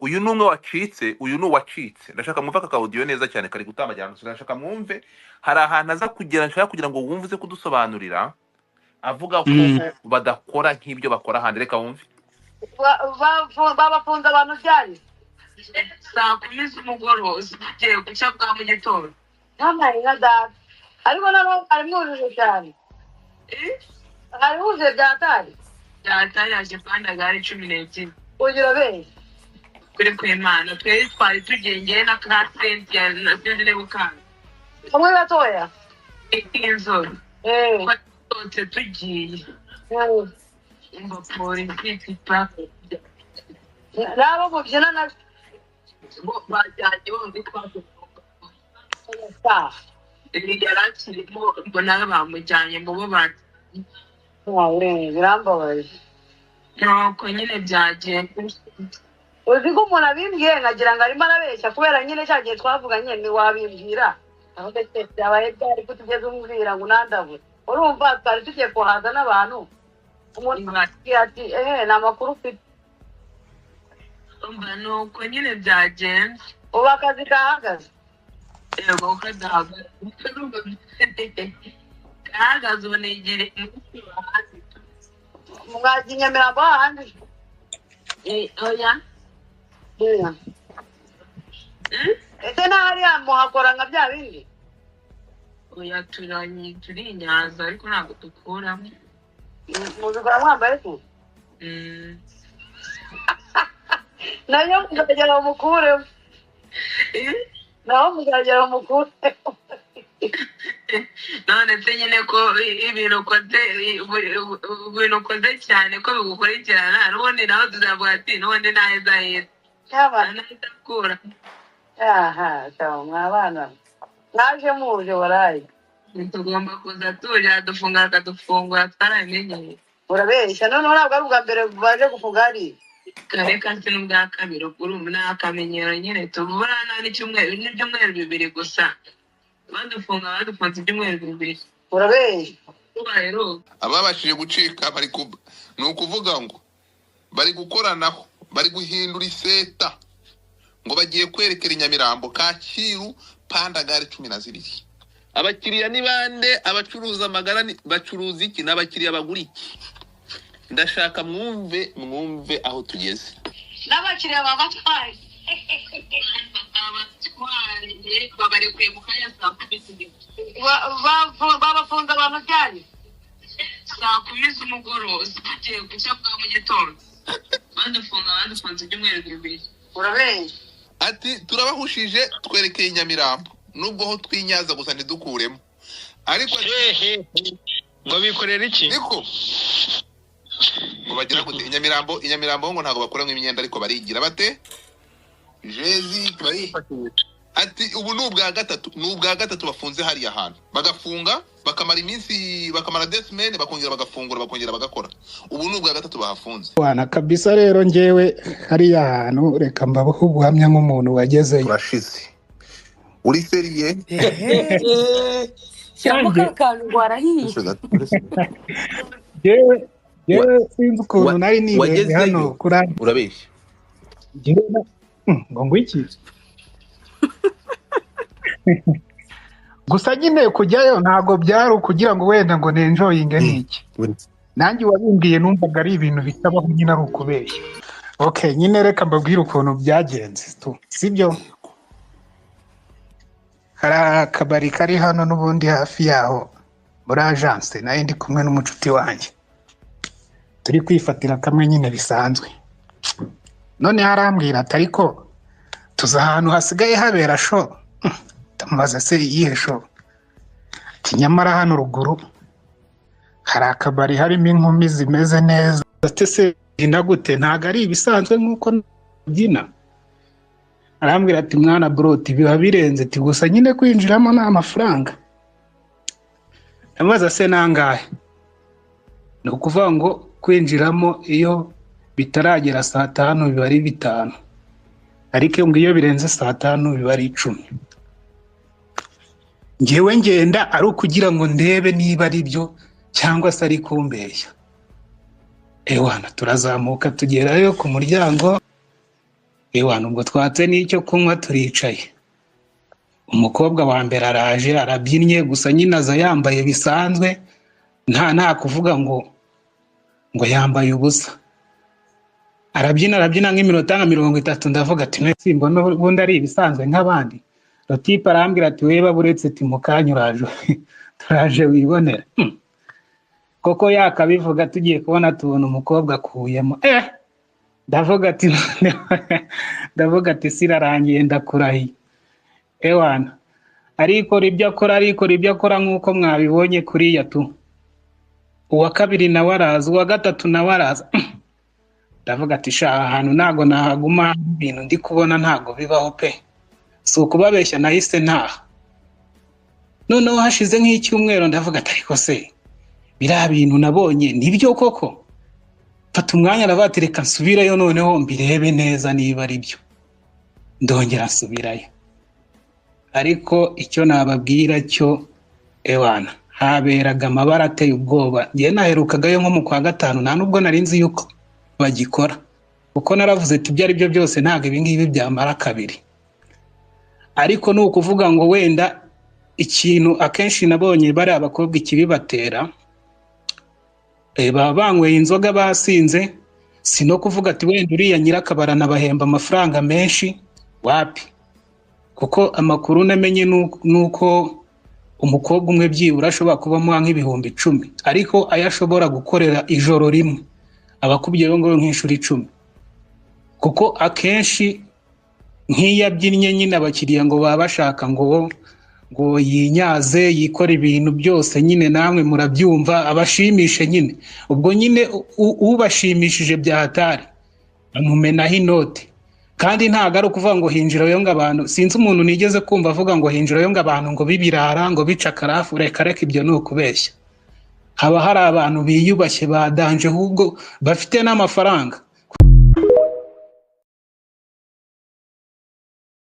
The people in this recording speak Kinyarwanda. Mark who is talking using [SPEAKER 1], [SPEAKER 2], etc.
[SPEAKER 1] Uyu ni umwe wacitse, uyu ni uwacitse. Ndashaka mwumve aka audio neza cyane, kari gutambagira. Ndashaka mwumve, hari ahantu aza kugera nshaka kugira ngo wumve, uze kudusobanurira, avuga ko badakora nk'ibyo bakora ahandi. Reka wumve.
[SPEAKER 2] Babafunze abantu ryari?
[SPEAKER 3] Saa 10 z'umugoroba, zigiye gucya bwa mu gitondo.
[SPEAKER 2] Ntampaye nka data, ariko noneho hari mwujuje cyane.
[SPEAKER 3] Eh?
[SPEAKER 2] Hari wuzuye byatari.
[SPEAKER 3] Byatari, yaje pandagari 12.
[SPEAKER 2] Ugira benshi.
[SPEAKER 3] Kuri kwimana, twari twari tugiye ngewe na ka Cynthia na sinzi niba ukazi.
[SPEAKER 2] Kamwe gatoya.
[SPEAKER 3] Inzobe.
[SPEAKER 2] Eh.
[SPEAKER 3] Twose tugiye, umva, polisi ipa.
[SPEAKER 2] N'abo mubyina na
[SPEAKER 3] Bo bajyanye bombi, twaje. Yari akirimo, mbona bamujyanye mu bo bajyanye.
[SPEAKER 2] Wawe, birambabaje.
[SPEAKER 3] Nuko nyine byagenze.
[SPEAKER 2] Uzi ko umuntu abimbwiye nkagira ngo arimo arabeshya, kubera nyine cya gihe twavuganye ntiwabimbwira. Avuga ati byabaye byari ko tugeze umbwira ngo unandabure. Urumva twari tugiye kuhaza n'abantu, umuntu akubwira ati ehe, ni amakuru ufite.
[SPEAKER 3] Umva, nuko nyine byagenze.
[SPEAKER 2] Ubu akazi kahagaze.
[SPEAKER 3] Yego, kadahagaze, gahagaze ubu, nigiriye munsi hasi.
[SPEAKER 2] Mwagiye i Nyamirambo hahandi?
[SPEAKER 3] Eh, oya.
[SPEAKER 2] Ese n'ahariya muhakora nka bya bindi?
[SPEAKER 3] Oya, turanyi turinyaza, ariko ntabwo dukuramo.
[SPEAKER 2] Mubikora mwambaye se?
[SPEAKER 3] Mm.
[SPEAKER 2] Nayo muzagera mukuremo.
[SPEAKER 3] Eh?
[SPEAKER 2] Naho muzagera mukuremo.
[SPEAKER 3] None se nyine ko ibintu ukoze cyane ko bigukurikirana, n'ubundi nawe tuzavuga ati n'ubundi naheza heza.
[SPEAKER 2] Yaba.
[SPEAKER 3] Naheza akura.
[SPEAKER 2] Aha sawa, mwabana mwaje muje warayi.
[SPEAKER 3] Tugomba kuza tuje, dufunga akadufungura, twarabimenyeye.
[SPEAKER 2] Urabeshya, noneho ntabwo ari ubwa mbere baje gufunga hariya.
[SPEAKER 3] Kare kasi n'ubwa kabiri, urumva ni akamenyero nyine. Tubura n'icyumweru n'ibyumweru 2 gusa badufunga, badufunze ibyumweru 2.
[SPEAKER 2] Urabeshya.
[SPEAKER 3] Tubaheruka.
[SPEAKER 1] Ababashije gucika bari ku ni ukuvuga ngo bari gukoranaho, bari guhindura iseta, ngo bagiye kwerekera i Nyamirambo, Kacyiru, pandagare 12. Abakiriya ni bande? Abacuruza amagara bacuruza iki? N'abakiriya bagura iki? Ndashaka mwumve, mwumve aho tugeze.
[SPEAKER 2] N'abakiriya babatwaye.
[SPEAKER 3] Abatwaye babarekuye mu kanya saa 10 z'ijoro.
[SPEAKER 2] Babafunze abantu ryari?
[SPEAKER 3] Saa 10 z'umugoroba, zigiye gucya bwa mu gitondo. Badufunga, badufunze ibyumweru 2.
[SPEAKER 2] Urabeshya.
[SPEAKER 1] Ati turabahushije, twerekeye i Nyamirambo, nubwo ho twinyaza gusa ntidukuremo, ariko ati
[SPEAKER 4] Hehe, ngo bikorera iki?
[SPEAKER 1] Niko ngo bagira gute i Nyamirambo? I Nyamirambo ngo ntabwo bakuramo imyenda, ariko barigira bate jezi bari. Ati ubu ni ubwa gatatu, ni ubwa gatatu bafunze hariya hantu, bagafunga bakamara iminsi, bakamara 2 semaines, bakongera bagafungura, bakongera bagakora. Ubu ni ubwa gatatu bahafunze.
[SPEAKER 5] Wana kabisa. Rero njyewe hariya hantu, reka mbabaho ubuhamya nk'umuntu wagezeyo.
[SPEAKER 1] Turashize, uri sérieux?
[SPEAKER 6] Ehe, shyiramo
[SPEAKER 5] Nanjye
[SPEAKER 6] ka kantu ngo warahiye.
[SPEAKER 5] Njyewe sinzi ukuntu nari nibereye hano
[SPEAKER 1] Wagezeyo?
[SPEAKER 5] Kuri
[SPEAKER 1] Urabeshya.
[SPEAKER 5] njyewe ngo iki gusa nyine kujyayo ntabwo byari ukugira ngo wenda ngo nenjoyinge n'iki. Nanjye wabimbwiye numvaga ari ibintu bitabaho nyine, ari ukubeshya. Okay, nyine reka mbabwire ukuntu byagenze tu, sibyo? Hari akabari kari hano n'ubundi hafi yaho muri agence, nayo ndi kumwe n'umucuti wanjye, turi kwifatira kamwe nyine bisanzwe. None arambwira ati ariko tuzi ahantu hasigaye habera show. Ndamubaza se iyihe show? Ati nyamara hano ruguru hari akabari harimo inkumi zimeze neza. Ati se byina gute? Ntabwo ari ibisanzwe nk'uko byina. Arambwira ati mwana broti, biba birenze. Ati gusa nyine kwinjiramo ni amafaranga. Ndamubaza se nangahe? Ni ukuvuga ngo kwinjiramo iyo bitaragera saa 5 biba ari 5, ariko ngo iyo birenze saa 5 biba ari 10. Njyewe ngenda ari ukugira ngo ndebe niba ari byo cyangwa se ari kumbeshya. Ewana, turazamuka tugerayo ku muryango. Ewana, ubwo twatse n'icyo kunywa turicaye. Umukobwa wa mbere araje, arabyinnye, gusa nyine aza yambaye bisanzwe, nta kuvuga ngo yambaye ubusa. Arabyina, arabyina nk'iminota nka 30, ndavuga ati mwese mbona ubundi ari ibisanzwe nk'abandi. Rotipe arambwira ati weba buretse, ati mu kanya uraje, turaje wibonera. Koko yakabivuga, tugiye kubona tubona umukobwa akuyemo, ndavuga ati ndavuga ati sirarangiye, ndakurahiye. Ewana, arikora ibyo akora, arikora ibyo akora nk'uko mwabibonye kuriya tu. Uwa kabiri nawe araza, uwa gatatu nawe araza. Ndavuga ati sha, aha hantu ntago nahaguma, ibintu ndi kubona ntago bibaho pe. Si ukubabeshya, nahise ntaha. Noneho hashize nk'icyumweru, ndavuga ati ariko se biriya bintu nabonye nibyo koko? Mfata umwanya, aravuga ati reka nsubireyo noneho mbirebe neza niba ari byo. Ndongera nsubirayo, ariko icyo nababwira cyo, ewana, haberaga amabara ateye ubwoba. Njye naherukagayo nko mu kwa gatanu, nta nubwo nari nzi yuko bagikora, kuko naravuze ati ibyo ari byo byose ntabwo ibi ngibi byamara kabiri. Ariko ni ukuvuga ngo wenda ikintu akenshi nabonye bariya abakobwa ikibibatera, baba banyweye inzoga basinze. Si no kuvuga ati wenda uriya nyirakabara anabahemba amafaranga menshi, wapi, kuko amakuru namenye nuko umukobwa umwe byibura ashobora kuba amuha nk'ibihumbi 10, ariko ayo ashobora gukorera ijoro rimwe aba akubyeho ngo nk'inshuro 10, kuko akenshi nk'iyo abyinnye nyine abakiriya ngo baba bashaka ngo yinyaze, yikore ibintu byose nyine, namwe murabyumva, abashimishe nyine. Ubwo nyine ubashimishije bya hatari amumenaho inoti. Kandi ntabwo ari ukuvuga ngo hinjirayo ngo abantu, sinzi umuntu nigeze kumva avuga ngo hinjirayo ngo abantu ngo b'ibirara, ngo bica karafu. Reka reka, ibyo ni ukubeshya. Haba hari abantu biyubashye badanje, ahubwo bafite n'amafaranga.